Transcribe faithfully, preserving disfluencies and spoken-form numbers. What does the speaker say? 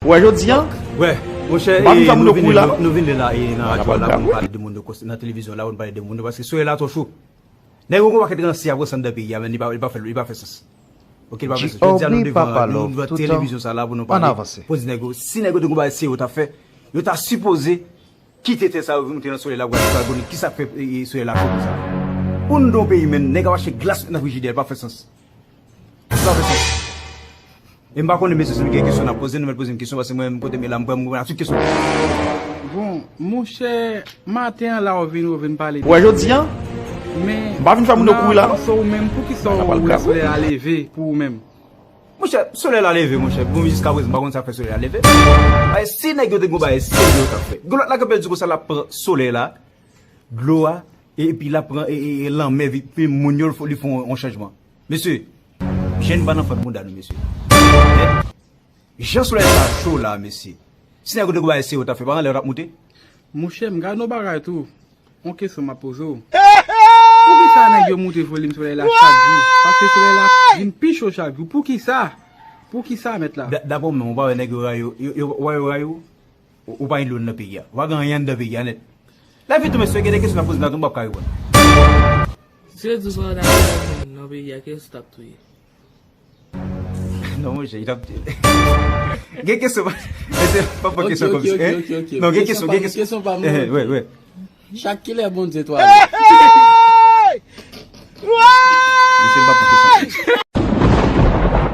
Ou wè jodi a? Wè, monchè, nou vin la, nou vin la e nan radyo la pou nou pale de moun yo, nan televizyon la pou nou pale de moun yo, paske solèy la twò cho. Nèg yo gon pakèt ranse ap ranse anndan peyi a, men li pa, li pa fè, li pa fè sans. Ok, li pa fè sans. Jodi a nou devan, nou devan televizyon sa la pou nou pale, pou di nèg yo, si nèg yo te gon bagay serye yo t ap fè, yo ta sipoze kite tè sa yo vin moute nan solèy la pou gade dragonik. Kisa k fè, e, e, solèy la cho konsa? Pou nou nan yon peyi, men, nèg ap achte glas nan frijidè, li pa fè sans. Li pa fè sans. E m pa konnen, mesye, si nou gen kesyon n ap poze, nou mèt poze m kesyon, paske mwen menm kote m ye la, m pran, m reponn a tout kesyon. Bon, monchè, maten an la ou vin, ou vin pale de... Ou wè jodi a? Men, m pa vin fè moun yo kouri la non. Ou menm, poukisa ou wè solèy la leve pou ou menm? Monchè, solèy la leve, monchè. Bon, jiska prezan, m pa konn sa k fè solèy la leve. Ay, si nèg yo te gon bagay serye yo t ap fè. Gon lòt la kanpe di konsa l ap pran solèy la, dlo a, e, epi l ap pran, e, e, e lanmè, epi moun yo, li fè yon, yon chanjman. Mesye, jèn pa nan fòt bouda nou, mesye. Men, jan solèy sa cho la, mesye. Si nèg yo te gon bagay serye yo t ap fè, pa anlè yo t ap moute? Monchè, m gade yon bagay tou. Yon kesyon m ap poze w. Poukisa nèg yo moute volim solèy la chak jou? Paske solèy la vin pi cho chak jou. Poukisa? Poukisa, mèt la? Da-, daprè w menm, ou pa wè nèg yo rayi w, yo, yo, ou pa wè yo rayi w? Ou, ou pa gen dlo nan peyi a. Ou pa gen anyen anndan peyi a nèt. Lève tou, mesye, gen de kesyon n ap poze m la tou, m p ap ka reponn. Si yo di w pa t ap touye moun nan peyi a, kiyès ou t ap touye? Non, monchè, li t ap touye. Gen kesyon, mesye, pa pran kesyon kòmsi, hein? Non, gen kesyon, gen kesyon. Kesyon pa m, non. Wè, wè. Chak kilè Bondye twale. Mesye, m pa pran kesyon.